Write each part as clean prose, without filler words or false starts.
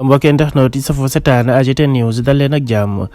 mbokk internautes yi safoo setaan AGT News dal leen ak jàmm.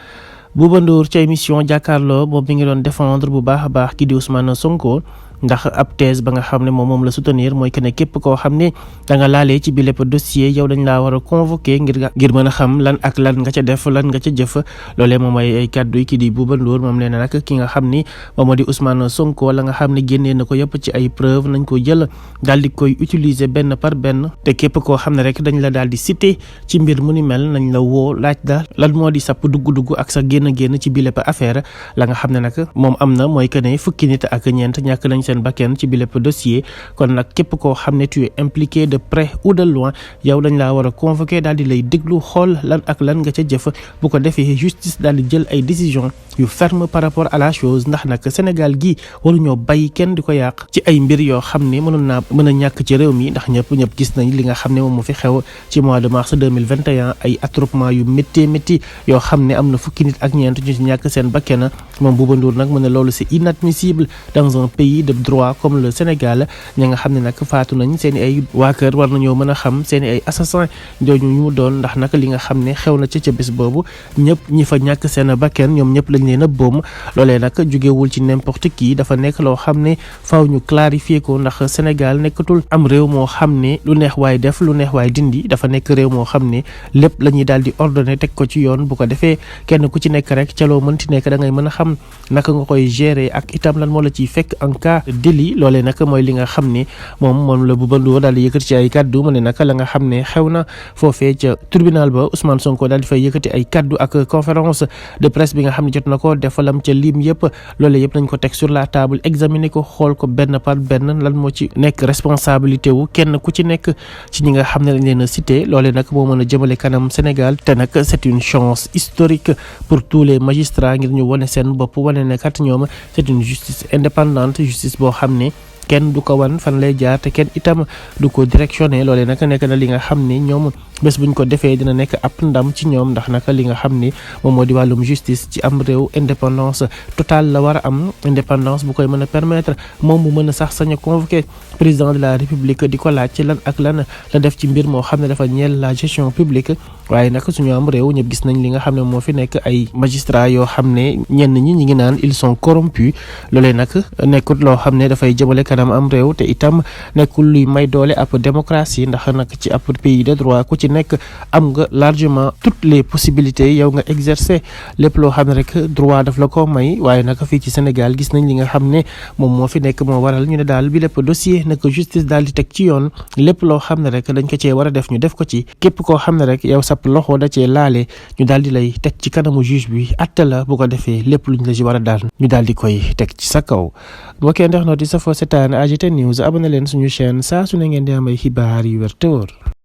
Bouba Ndour ci émission jàkkaarloo moom mi ngi doon défendre bu baax a baax ki di Ousmane Sonko ndax ab thèse ba nga xam ne moom la soutenir mooy que ne képp koo xam ne da nga laalee ci bi lépp dossier yow dañ laa war a convoquer ngir mën a xam lan ak lan nga ca def lan nga ca jëf loolee moom ay kàddu yi ki di Bouba Ndour moom nee na nag ki nga xam ni moom moo di Ousmane Sonko la nga xam ne génnee na ko yëpp ci ay preuve nañ ko jël daal di koy utiliser benn par benn te képp koo xam ne rek dañ la daal di cité ci mbir mu ni mel nañ la woo laaj da lan moo di sàpp dugg-dugg ak sa génn ci bi lépp affaire la nga xam ne nag moom am na mooy que ne fukki nit ak ñeent ñàkk nañ seen bakkan ci bi lépp dossier kon nag képp koo xam ne tu es impliqué de près ou de loin yow dañ laa war a convoquer daal di lay déglu xool lan ak lan nga ca jëf bu ko defee justice daal di jël ay décision yu ferme par rapport à la chose ndax nag Sénégal gi waruñoo bàyyi kenn di ko yàq ci ay mbir yoo xam ne mën a ñàkk ci réew mi ndax ñëpp gis nañ li nga xam ne moom moo fi xew ci mois de mars 2021 ay attroupement yu métti yoo xam ne am na fukki nit ak ñeent ñu ci ñàkk seen bakkan moom Bouba Ndour nag mu ne loolu c'est inadmissible dans un pays de droit comme le Sénégal ñi nga xam ne nag faatu nañ seen i ay waa kër war nañoo mën a xam seen i ay assassin ñooñu ñu doon ndax nag li nga xam ne xew na ca bés boobu ñëpp ñi fa ñàkk seen bakkan ñoom ñëpp lañ leen a boom loolee nag jógewul ci n'importe qui dafa nekk loo xam ne faaw ñu clarifier ko ndax Sénégal nekkatul am réew moo xam ne lu neex waay def lu neex waay dindi dafa nekk réew moo xam ne lépp la ñuy daal di ordonné teg ko ci yoon bu ko defee kenn ku ci nekk rek ca loo mënti nekk da ngay mën a xam naka nga koy gérer ak itam lan moo la ciy fekk en cas de délit loolee nag mooy li nga xam ne moom la Bouba Ndour daal di yëkkati ci ay kaddu mu ne nag la nga xam ne xew na foofee ca tribunal ba Ousmane Sonko daal di fay yëkkati ay kaddu ak conférence de presse bi nga xam ne jot na ko defalam ca lim yëpp loolee yëpp nañ ko teg sur la table examiner ko xool ko benn par benn lan moo ci nekk responsabilité wu kenn ku ci nekk ci ñi nga xam ne lañ leen a cité loolee nag moo mën a jëmale kanam Sénégal te nag c'est une chance historique pour tous les magistrats ngir ñu wane seen bopp wane ne kat ñoom c'est une justice indépendante justice boo xam ne kenn du ko wan fan lay jaar te kenn itam du ko directionné loolee nag nekk na li nga xam ne ñoom bés buñ ko defee dina nekk ab ndam ci ñoom ndax nag li nga xam ne moom moo di wàllum justice ci am réew indépendance totale la war a am indépendance bu koy mën a permettre moom mu mën a sax sañ a convoquer président de la république di ko laaj ci lan ak lan la def ci mbir moo xam ne dafa ñeel la gestion publique waaye nag suñu am réew ñëpp gis nañ li nga xam ne moo fi nekk ay magistrats yoo xam ne ñenn ñi ngi naan ils sont corrompus loolee nag nekkut loo xam ne dafay jëmale kanam am réew te itam nekkul luy may doole ab démocratie ndax nag ci ab pays de droit ku ci nekk am nga largement toutes les possibilités yow nga exercer lépp loo xam ne rek droit daf la ko may waaye nag fii ci Sénégal gis nañ li nga xam ne moom moo fi nekk moo waral ñu ne daal bi lépp dossier nag justice daal di teg ci yoon lépp loo xam ne rek dañ ko cee war a def ñu def ko ci képp koo xam ne rek yow sap loxo da cee laale ñu daal di lay teg ci kanamu juge bi atte la bu ko defee lépp luñ la ci war a daal ñu daal di koy teg ci sa kaw bokkee ndax noo di safoo setaan AGT News abonné leen suñu chaîne saa su ne ngeen di am ay xibaar yu wér te wóor